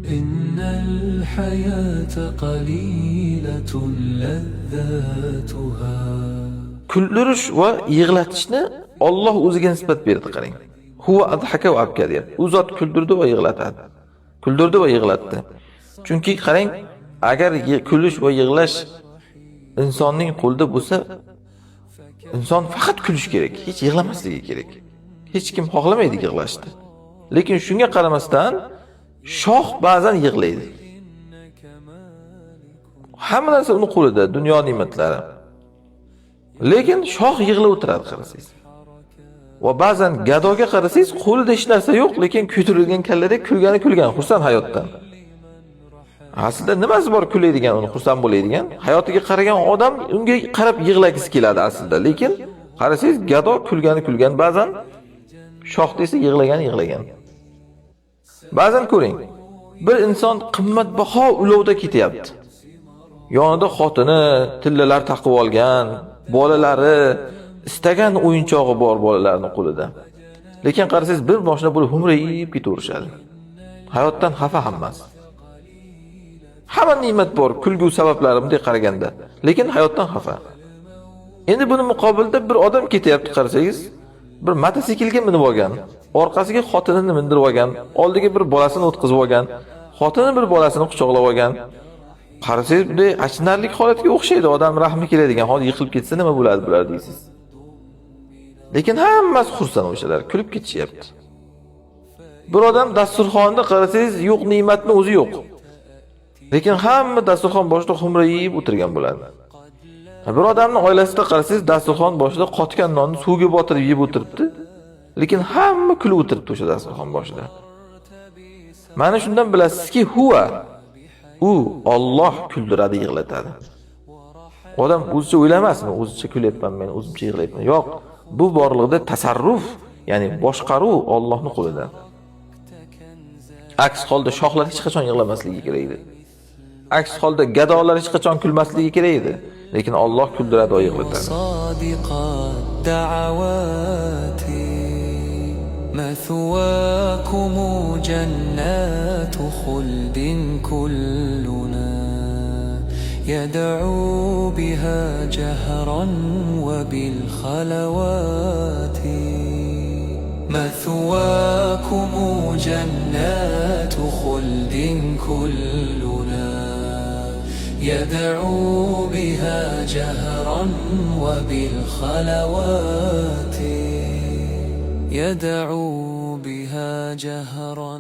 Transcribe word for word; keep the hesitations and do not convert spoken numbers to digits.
إن الحياة قليلة لذاتها. كۈلدۈرۈش ۋە يىغلىتىشنى ئاللاھ ئۆزىگە نىسبەت بەردى، قاراڭ. ھۇۋە ئەضھەكە ۋە ئەبكا دەپ. ئۇ زات كۈلدۈردى ۋە يىغلىتەتتى. كۈلدۈردى ۋە يىغلاتتى. چۈنكى قاراڭ، ئەگەر يى-، كۈلۈش ۋە يىغلاش ئىنساننىڭ قولىدا بولسا، ئىنسان پەقەت كۈلۈش كېرەك، ھېچ يىغلىماسلىقى كېرەك. ھېچ كىم خالىمايدۇ يىغلاشنى. لېكىن شۇنىڭغا قارىماستىن، شاخ بەزەن يىغلايدۇ. ھەممە نەرسە ئۇنىڭ قولىدا، دۇنيا نېمەتلىرى. لېكىن شاخ يىغلاپ ئولتۇرىدۇ، قارىسىز. ۋە بەزەن گاداغا قارىسىز، قولىدا ھېچ نەرسە يوق، لېكىن كۆتۈرۈلگەن كاللىدەك كۈلگەنى كۈلگەن، خۇرسەن ھاياتتىن. ئەسلىدە نېمىسى بار كۈلەيدىغان، ئۇنى خۇرسەن بولايدىغان؟ ھاياتىغا قارىغان ئادەم ئۇنىڭغا قاراپ يىغلىغۇسى كېلىدۇ ئەسلىدە. لېكىن قارىسىز، گاداغا كۈلگەنى كۈلگەن، بەزەن شاخ دېسە يىغلىغانى يىغلىغان. بەزەن كۆرۈڭ، بىر ئىنسان قىممەتباھا ئۇلۇغدا كېتىۋاتىدۇ. يېنىدا خوتۇنى، تىللىلار تاقىۋالغان، بالىلىرى، ئىستىگەن ئويۇنچۇقى بار بالىلارنىڭ قولىدا. لېكىن قارىسىز، بىر ماشىنا بولۇپ ھۇمرايىپ كېتىۋېرىشىدۇ. ھاياتتىن خاپا ھەممىسى. ھەممە نېمەت بار، كۈلگۈ سەۋەبلىرى بۇنداق قارىغاندا. لېكىن ھاياتتىن خاپا. ئەمدى بۇنىڭ مۇقابىلىدا بىر ئادەم كېتىۋاتىدۇ، قارىسىز، بىر موتوسىكلغا مىنىپ ئالغان، ئارقىسىغا خوتۇنىنى مىندۈرۈپ ئالغان، ئالدىغا بىر بالىسىنى ئولتۇرغۇزۇپ ئالغان، خوتۇنى بىر بالىسىنى قۇچاقلاپ ئالغان. قارىسىز، بۇ ئاچىنارلىق ھالەتكە ئوخشايدۇ. ئادەم رەھمى كېلىدىغان ھالدا يىقىلىپ كەتسە نېمە بولىدۇ بۇلار دەيسىز. لېكىن ھەممىسى خۇرسەن ئوخشايدۇ، كۈلۈپ كېتىشىۋاتىدۇ. بىر ئادەم داستۇرخاندا قارىسىز، يوق نېمەتنىڭ ئۆزى يوق. لېكىن ھەممە داستۇرخان باشىدا خۇمرا يېيىپ ئولتۇرغان بولىدۇ. بىر ئادەمنىڭ ئائىلىسىدە قارىسىز، داستۇرخان باشىدا قاتقان ناننى سۇغا باتۇرۇپ يەپ ئولتۇرۇپتۇ. لېكىن ھەممە كۈلۈپ ئولتۇرۇپتۇ شۇ داستۇرخان باشىدا. مانا شۇندىن بىلەسىزكى، ھۇۋە، ئۇ، ئاللاھ كۈلدۈرەدۇ، يىغلىتىدۇ. ئادەم ئۆزىچە ئويلىماسمۇ؟ ئۆزىچە كۈلۈۋاتىمەن مەن، ئۆزۈمچە يىغلايمەن. يوق، بۇ بارلىقىدا تەسەررۇپ، يەنى باشقۇرۇۋ ئاللاھنىڭ قولىدا. ئەكس ھالدا شاخلار ھېچقاچان يىغلىماسلىقى كېرەك ئىدى. ئەكس ھالدا گادالار ھېچقاچان كۈلمەسلىكى كېرەك ئىدى. لېكىن ئاللاھ كۈلدۈرەدۇ، يىغلىتىدۇ. صادق الدعوات مثواكم جنات خلد كلنا يدعو بها جهرا وبالخلوات. مثواكم جنات خلد كلنا يدعو بها جهرا وبالخلوات. يدعو بها جهرا